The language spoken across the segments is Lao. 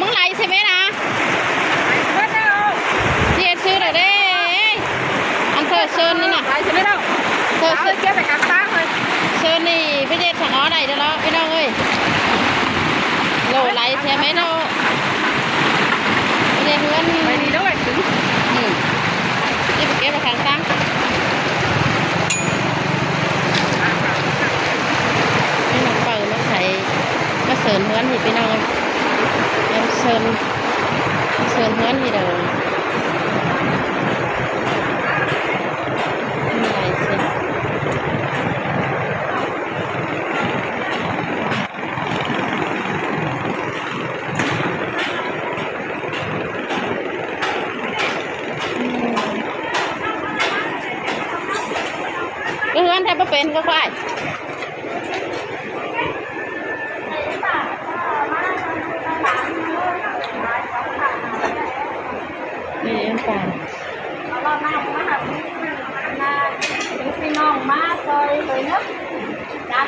ມຶງໄຫຼໃສ່ແມ່ນະ ຊິເຮັດຊື້ແລ້ວເດ້. ອັນເທີເຊີນນີ້ນະ ໄຫຼໃສ່ແມ່ນະ ເທີເຊີນ ເກັບໄປກາງທາງເລີຍ. ເຊີນນີ້ໄປເຮັດທາງອອກໄດ້ເດີເນາະ ພີ່ນ້ອງເອີຍ. ໂລໄຫຼແທ້ແມ່ເນາະ ໄປເຮັດເຮືອນ ໄປດີເດີ. ອືມ ເກັບ ເກັບໄປກາງທາງ. ນີ້ນ້ອງເປີມາໃສ່ ມາເຊີນເຮືອນນີ້ພີ່ນ້ອງ ມາເຊີນ ມາເຊີນເຮືອນນີ້ເດີ. ເຮືອນແທບບໍ່ເປັນກໍຄວາຍ. ນີ້ເປັນປາ ພີ່ນ້ອງມາຊ່ອຍເລີຍເນາະ.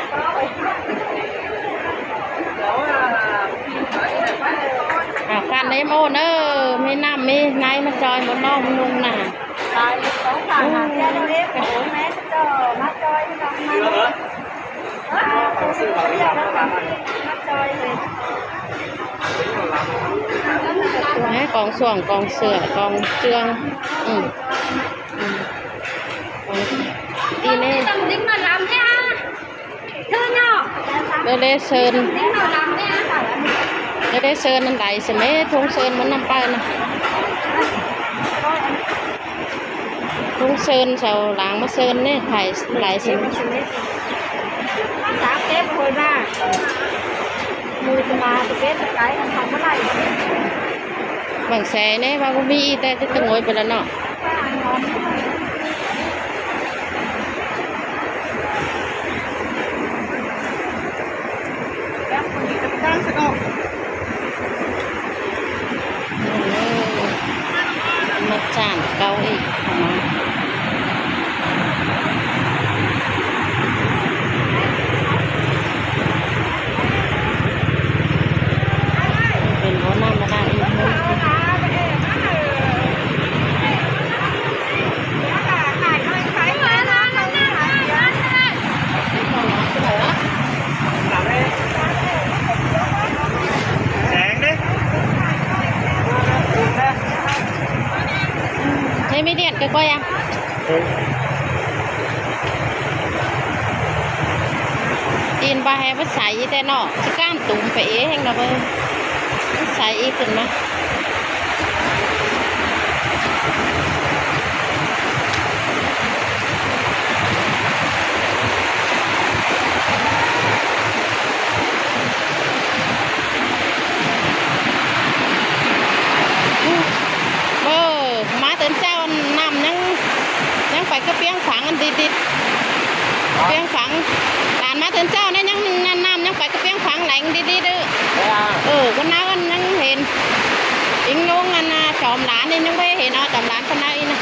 ອ່າ ການເອັມໂອເນີ ມີນ້ຳມີໃນມາຊ່ອຍໝົດເນາະ ລຸງນະ. ຫຼາຍສອງສາມຫາເທື່ອເນາະ ເອັມໂອແມ່ເຈົ້າມາຊ່ອຍພີ່ນ້ອງມາ ມາຊ່ອຍເລີຍ. ແມ່ ກອງຊ່ວງ ກອງເສື້ອ ກອງເຈື່ອງ ອືມ ອືມ ກອງ ອີເນ່. ເດີເດີເຊີນ ເດີເດີເຊີນອັນໃດສະເມ ທົງເຊີນມັນນຳໄປນະ ທົງເຊີນເຊົາຫຼາງມາເຊີນເນ ໄຂ່ຫຼາຍສະເມ ສາມເກັບໂຫຍມາ ໝູ່ຈະມາສະເກັບສະໄກມັນເຂົ້າບໍ່ໄດ້ ບັງແສເນ ວ່າບໍ່ມີ ແຕ່ຈະຕະໂງຍໄປແລ້ວເນາະ. ເອີ ມາຈ້າງເກົ່າອີກເນາະ ເປັນບໍ່ນ້ຳມາລ້າງອີກເນາະ. ແສງເດ້ ໃຊ້ມີດຽນກໍກ້ອຍອະ ເອີ ຕີນບໍ່ໃຫ້ມັນໃສແຕ່ເນາະ ຊິກ້ານຕຸ່ມໄປເອງນະເບິ່ງ ມັນໃສອີກຂຶ້ນມາ. ເອີ ມາແຕ່ເຊົ້າ ນ້ຳຍັງ ຍັງໄປກະປຽງຝັງອັນດິດໆ ປຽງຝັງ ຫຼານມາແຕ່ເຊົ້ານະ ຍັງ ນ້ຳຍັງໄປກະປຽງຝັງແຫຼງດິດໆເດີ້. ເອີ ຄົນນາມັນຍັງເຫັນ ອີງໂຍງອັນນ່າ ຈອມຫຼານນີ້ຍັງບໍ່ເຫັນ ເອົາຈອມຫຼານຄົນນາອີກນະ.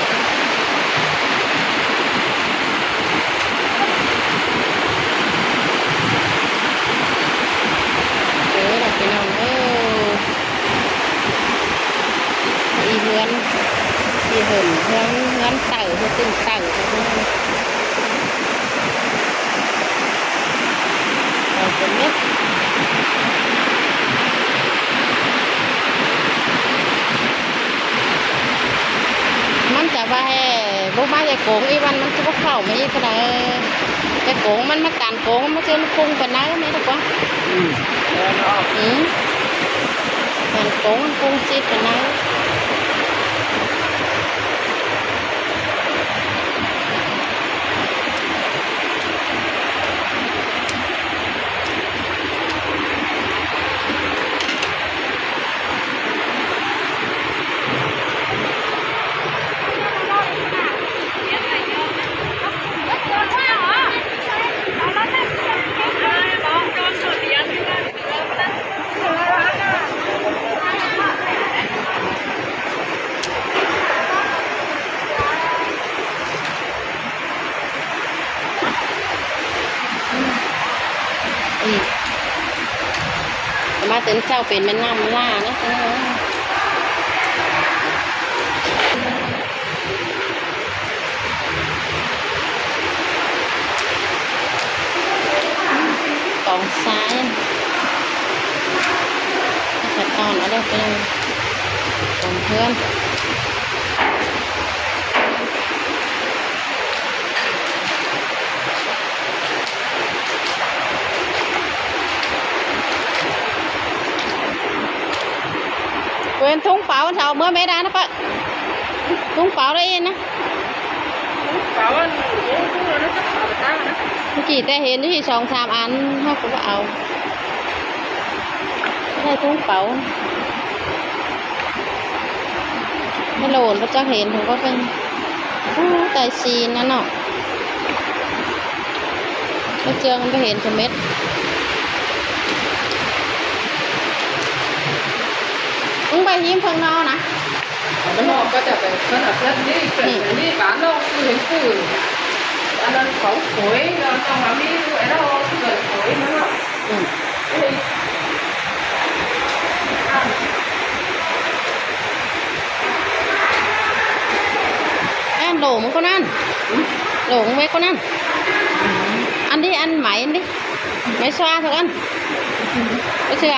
ເອີ ພີ່ນ້ອງເອີຍ ອີເຮືອນ ອີເຮືອນ ເຮືອນ ເຮືອນເຕົ່າ ເຮືອນຕຶ້ງເຕົ່າ ເອີ ເປັນເມັດ ມັນຈະວ່າແຮ່ ບໍ່ມາແຕ່ໂກງອີກ ມັນ ມັນຈະບໍ່ເຂົ້າມາອີກເທົ່າໃດ ແຕ່ໂກງມັນມາ ການໂກງມັນຈະປຸງປານໃດແມ່ນບໍ່? ອືມ ແມ່ນເນາະ ອືມ ການໂກງມັນປຸງຈິດປານໃດ? ອີກ ມ ມາແຕ່ເຊົ້າເປັນແມ່ນ້ຳຫຼ້າເນາະ ກອງຊາຍ ສະທ້ອນເອົາເດີພີ່ນ້ອງ ຂອງເພື່ອນ. ເປັນຖົງເປົາ ເອົາເມືອແມ່ດານະປະ ຖົງເປົາໄດ້ນະ ເມື່ອກີ້ແຕ່ເຫັນຢູ່ສອງສາມອັນ ເຮົາກໍບໍ່ເອົາ ໄດ້ຖົງເປົາ. ໄດ້ໂຫຼນບໍ່ຈັກເຫັນ ເພິ່ນກໍເປັນ ໂອ້ ໄກ່ຊີນນະເນາະ ໄປເຈື່ອງໄປເຫັນສະເມັດ ມຶງໄປຮີມເພິ່ນເນາະນະ ເພິ່ນເນາະ ກໍຈະໄປເພິ່ນ ເພິ່ນນີ້ ເພິ່ນນີ້ບານເນາະ ຄືເຫັນຊື່ ອັນນັ້ນເຂົາໂຂຍ ເນາະ ຕ້ອງມາມີໄອ້ເນາະ ເພື່ອນໂຂຍນະເນາະ. ອືມ ອັນໂຫຼງຄົນນັ້ນ ໂຫຼງໄວ້ຄົນນັ້ນ ອັນນີ້ອັນໄໝ ອັນນີ້ໄໝຊວາທຸກອັນ ໄປເຊື່ອ.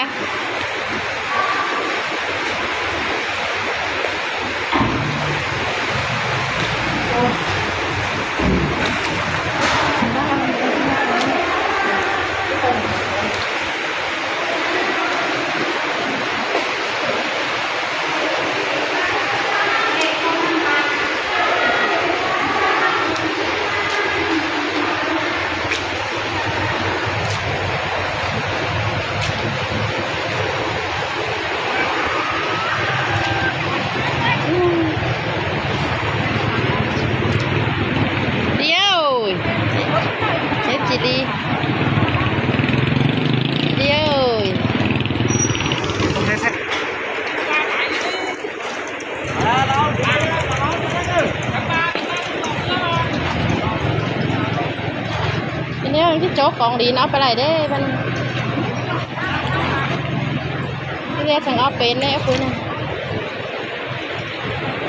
ດຽວ ເຮັດຊິດີ ດຽວ. ທີນີ້ມັນຊິໂຈະກອງດິນເອົາໄປໄດ້ເດ້ ມັນ ທີແລກຈັ່ງເອົາເປັນເດ້ ເອົາຄືນນະ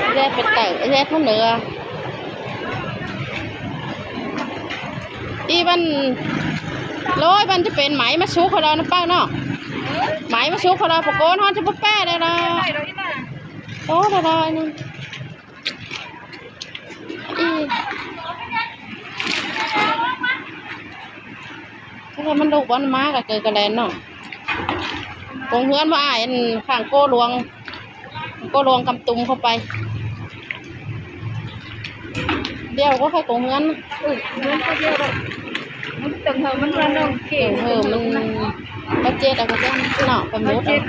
ທີແລກໄປເຕີ ທີແລກມັນເໜືອ ອີມັນ ໂລຍ ມັນຈະເປັນໄໝມາສຸກເຂົາແລ້ວນະປ້າເນາະ ໄໝມາສຸກເຂົາແລ້ວ ປະໂກນເຮົາຈະບໍ່ແປະໄດ້ລະ ໂອ້ ດາດາ ອີ ຖ້າມັນລູກບອນມາກໍເກີດກະແລນເນາະ ກົງເຮືອນບໍ່ອາຍ ອັນຂ້າງໂກ້ຫຼວງ ໂກ້ຫຼວງກຳຕຸມເຂົ້າໄປ ດຽວກໍຄ່ອຍກົງເຮືອນ ເອີ ເຮືອນກໍດຽວດອກ ມັນເຖິງເຫີ ມັນວ່ານ້ອງເກ ເອີ ມັນ ບັດເຈັດເອົາກໍຈັ່ງເນາະ ປະໂມດເອົາ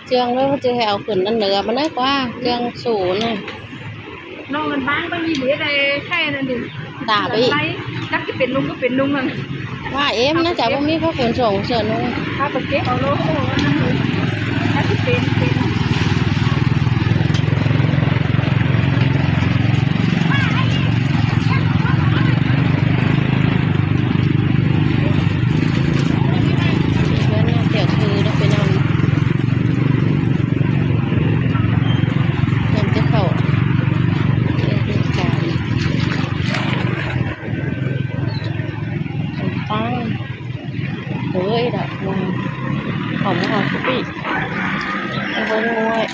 ເຈື່ອງເລີຍ ເຂົາຈະໃຫ້ເອົາຂຶ້ນອັນເໜືອມາເລີຍກວ່າ ເຈື່ອງສູນນະ. ນ້ອງນັ້ນບາງໄປອີ່ຫຼີ ໄດ້ໄຂ່ນັ້ນດິ ຕາໄປອີກ ຈັກຊິເປັນໜຸ່ງກໍເປັນໜຸ່ງນັ້ນ ວ່າເອ ມັນໜ້າຈະບໍ່ມີຜ້າຂົນສົ່ງເສື້ອນຸ່ງ ພາໄປເກັບເອົາໂລດ ຈັກຊິເປັນ ເປັນ ເຮືອນນາແຖວຄືເນາະພີ່ນ້ອງ ເຮືອນເຈົ້າເຂົ້າ ເຮືອນເຈົ້າເຂົ້າ ຂອງປ້າ ເຮີ້ຍ ດອກ ຫອມຫອມກະປິ ເອົາໄວ້ດ້ວຍ.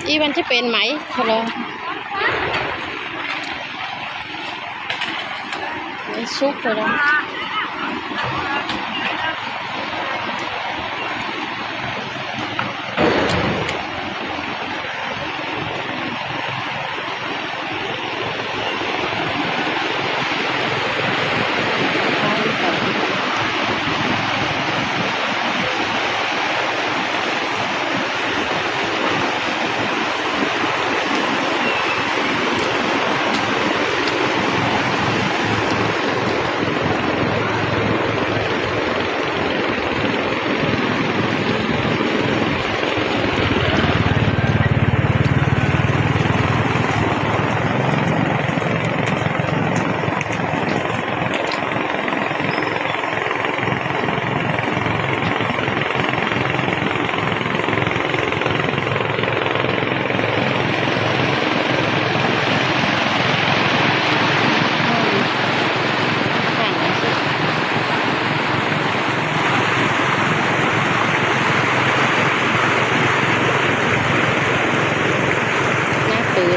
ອີມັນຈະເປັນໄໝ ພໍລະ ໄໝສຸກ ພໍລະ. ເ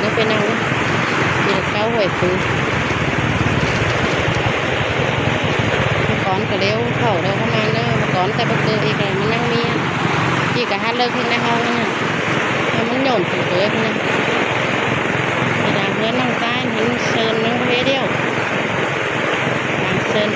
ນະ ໄປນັ່ງກິນເຂົ້າຫ້ວຍປື. ມັງກອນກໍເລັວ ເຂົ້າແລ້ວປະມານເດີ ມັງກອນ ແຕ່ບັກເກີອີກແຫຼະ ມັນຍັງມີ. ກີ້ກະຫາເລີກເຮັດໃນເຮົານັ້ນນະ ແຕ່ມັນໂຍນກິນເກີພຸ້ນນະ. ເວລາເພື່ອນນ້ອງຊາຍເຫັນເຊີນນຳເວດຽວ ເຊີນ.